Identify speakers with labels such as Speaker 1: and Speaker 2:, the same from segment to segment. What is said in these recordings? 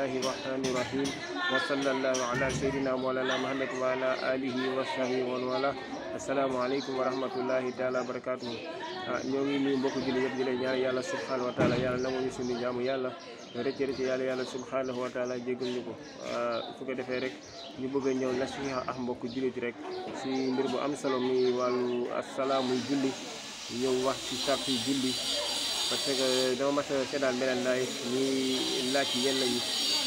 Speaker 1: bismillahi rahmani rahim wa sallallahu ala sayyidina mawlana Muhammad wa ala alihi wa sahbihi wa wala. Asalaamaaleykum wa rahmatullahi taala wa barakatuhu. ñoo ngi nuyu mbokk julli yëpp di leen ñaan yàlla subhanahu wa taala yàlla nangu ñu suñu jaamu yàlla rëcc yàlla subhanahu wa taala jéggal ñu ko. su ko defee rek ñu bëgg a ñëw nasiha ak mbokk jullit rek si mbir bu am solo muy wàllu asalaamu julli ñëw wax ci sarti julli, parce que dama mas a seetaan beneen laay ñuy laaj yenn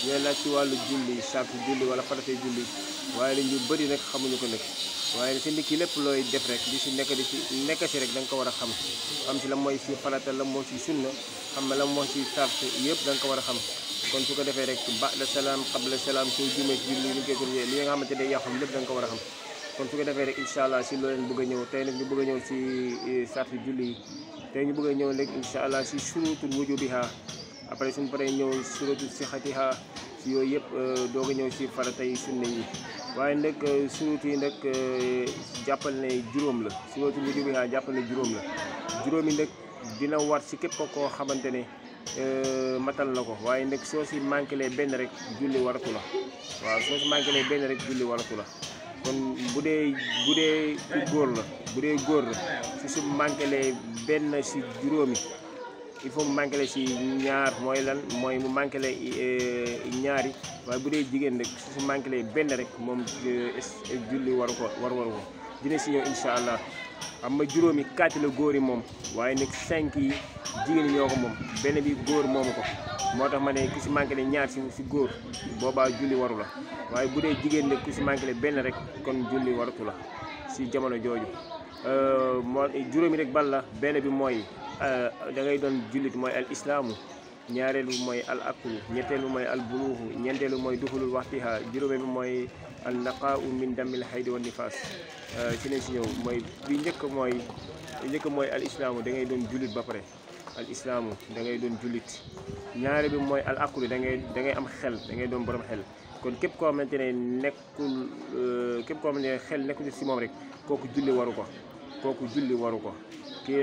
Speaker 1: ñooy laaj ci wàllu julli sarti julli wala faratay julli, waaye ñu bëri nag xamuñu ko nag. waaye si nit ki lépp looy def rek di si nekk si rek da nga ko war a xam si la mooy si farata la moo si sunna, xam la moo si sart yëpp da nga ko war a xam. kon su ko defee rek ba'da salaam qabla salaam soo jumee ci julli li nga xamante ne yàqu lépp da nga ko war a xam. kon su ko defee rek incha allah si loo leen bëgg a ñëw tey nag ñu bëgg a ñëw si sarti julli yi. tey ñu bëgg a ñëw rek incha allah si shurutul wujubiha, après suñu paree ñëw shurutul sihatiha, si yooyu yëpp doog a ñëw si farata yi sunna yi. waaye nag surut yi nag jàppal ne juróom la, shurutul wujubiha jàppal ne juróom la. juróom yi nag dina war si képp koo xamante ne matal na ko, waaye nag soo si manqué lee benn rek julli waratu la. waaw soo si manqué lee benn rek julli waratu la. kon bu dee góor la, su manqué lee benn si juróomi, il faut mu manqué lee si ñaar, mooy lan mooy mu manqué lee ñaari. waaye bu dee jigéen rek su manqué lee benn rek moom julli waru ko dina si ñëw incha allah. xam nga juróomi 4 la góor yi moom, waaye nag 5 yi jigéen ñoo ko moom, benn bi góor moomu ko. moo tax ma ne ku si manqué lee ñaar si góor boobaa julli waru la. waaye bu dee jigéen nag ku si manqué lee benn rek kon julli waratu la si jamono jooju. juróomi rek bal la, benn bi mooy da ngay doon jullit mooy al islaamu, ñaareelu mooy al aklu, ñetteelu mooy al buluuxu, ñeenteelu mooy duxulul waxtiha, juróomi bi mooy al naqaau min damil xaydi wa nifaas. ci lañ si ñëw mooy bi njëkk mooy al islaamu, da ngay doon jullit ba pare. al islaamu da ngay doon jullit. ñaare bi mooy al aklu, da ngay am xel, da ngay doon borom xel. kon képp koo xamante ne xel nekkul si moom rek kooku julli waru ko. kii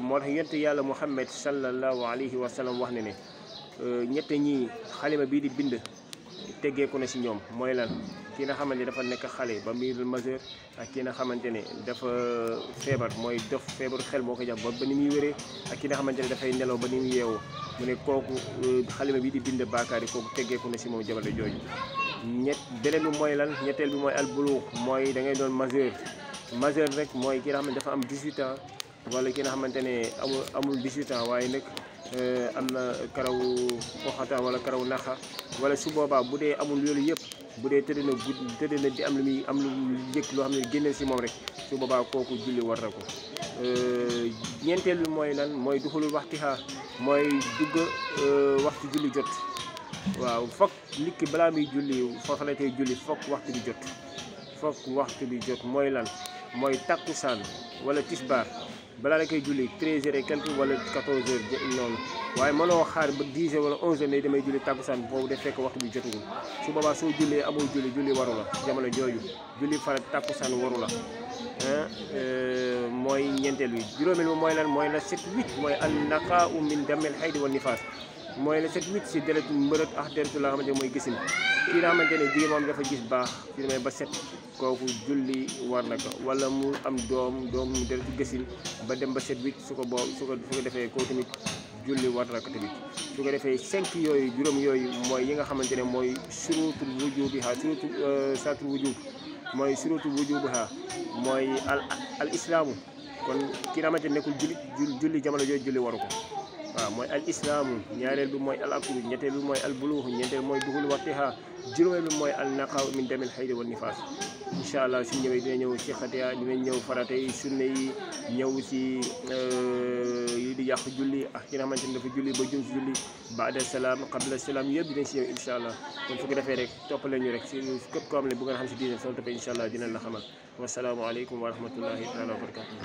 Speaker 1: moo tax yonent yàlla Muhammad sallallahu alayhi wa sallam wax ne ñett ñii xalima bii di bind teggeeku na si ñoom. mooy lan? kii nga xamante ne dafa nekk xale ba muy majeur, ak kii nga xamante ne dafa feebar, mooy dof feebaru xel moo ko jàpp ba ni muy wéree, ak kii nga xamante ne dafay nelaw ba ni muy yeewoo. mu ne kooku xalima bii di bind baakaar yi kooku teggeeku na si moom jamono jooju. beneen bi mooy lan? ñetteel bi mooy al buluux, mooy da ngay doon majeur rek mooy kii nga xam ne dafa am 18 ans, wala ki nga xamante ne amul 18 ans waaye nag am na karaw poxata wala karaw naxa. wala su boobaa bu dee amul loolu yëpp, bu dee tëdd na di am lu yëg loo xam ne génne si moom rek, su boobaa kooku julli war na ko. ñeenteel bi mooy lan? mooy duxulul waxtiha, mooy dugg waxtu julli jot. waaw fokk nit ki balaa muy julli foofu la tey julli fokk waxtu bi jot. mooy lan? mooy takkusaan wala tisbaar balaa la koy julli 13h et quelque wala 14h noonu. waaye mënoo xaar ba 10h wala 11h ne damay julli takkusaan boobu daf fekk waxtu bi jotagul. su boobaa soo jullee amul julli waru la jamono jooju. julli farat takkusaan waru la. mooy ñeenteel bi. juróomeel bi mooy lan? mooy la 7-8 mooy al naqaau min damil xaydi wa nifaas, mooy la 7-8 si deretu mbërët ak deretu la nga xamante ne mooy gisin. kii nga xamante ne jigéen moom dafa gis baax fi demee ba 7, kooku julli war na ko. wala mu am doom deretu gisin ba dem ba 7-8 su ko defee kooku tamit julli war na ko tamit. su ko defee 5 yooyu juróom yooyu mooy yi nga xamante ne mooy shurutul wujubiha, shurutul wujub mooy shurutul wujubiha mooy al islaamu. kon ki nga xamante ne nekkul julli jamono jooju julli waru ko. waaw mooy al islaamu, ñaareel bi mooy al aklu, ñetteel bi mooy al buluux, ñeenteel bi mooy duxul waxtiha, juróomeel bi mooy al naqaaw min damil xaydi wa nifaas. incha allah su ñëwee dina ñëw ci xatiya, dina ñëw farata yi, sunna yi, ñëw ci yi di yàq julli ak ki nga xamante ne dafa julli ba jum si julli ba'da salaam qabla salaam yëpp dinañ si ñëw incha allah. kon su ko defee rek toppale ñu rek si képp koo xam ne bu nga xam si diine soo toppee incha allah dinañ la xamal. wasalaamualeykum wa rahmatullahi taala wa barakatuh.